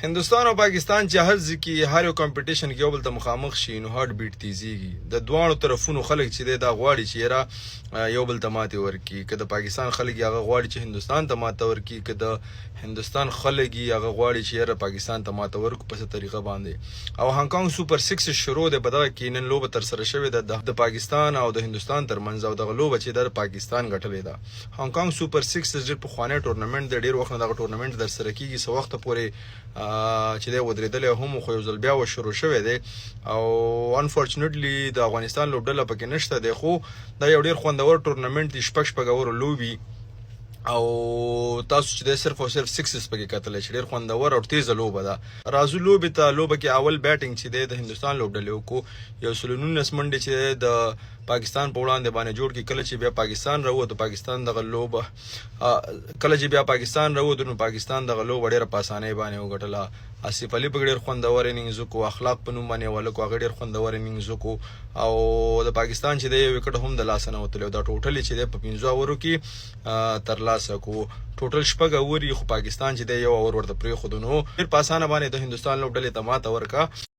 هندوستان او پاکستان چې هر ځای کې، هر یو کمپټیشن کې یو بل ته مخامخ شي، نو هارت بیټ تیزیږي. د دواړو طرفونو خلک چې دی، دا غواړي چې یاره یو بل ته ماتې ورکړي. که د پاکستان خلک هغه غواړي چې هندوستان ته ماته ورکړي، که د هندوستان خلک هغه غواړي چې یاره پاکستان ته ماته ورکړو په څه طریقه باندې. او هانګ کانګ سوپر 6 شروع ده. په دغه کې نن لوبه تر سره شوې ده د پاکستان او د هندوستان ترمنځ، او دغه لوبه چې د پاکستان ګټلې ده. هانګ کانګ سوپر 6 ډېر پخوانی ټورنمنټ دی. ډېر وخت نه دغه ټورنمنټ در سره کیږي. څه وخت پورې چې دی ودرېدلی هم، خو یو ځل بیا شروع شوی دی، او unfortunately د افغانستان لوبډله پکې نشته دی. خو دا یو ډېر خوندور ټورنمنټ دی، شپږ شپږ اوورو لوبي، او تاسو چې د صرف او صرف سکسز پکې کتلی چې ډېر خوندور او تیزه لوبه ده. راځو لوبې ته. لوبه کې اول بیټینګ چې دی، د هندوستان لوبډلې وکړو. 119 منډې چې د پاکستان په وړاندې باندې جوړ کړي. کله چې بیا پاکستان راووت، نو پاکستان دغه لوبه ډېره په اسانۍ باندې وګټله. آصف علي په ډېر خوندور اننګز وکړو. اخلاق په نوم باندې ولکو، هغه ډېر خوندور اننګز وکړو، او د پاکستان چې د یو وکټ هم د لاسه نه وتلی. دا ټوټل چې د په 5 اورو کې تر لاسه کو. ټوټل شپږ اووري، خو پاکستان چې د یو اور ورته پرېښود، نو ډېر په اسانه باندې د هندوستان لوبډلې ته ماته ورکړه.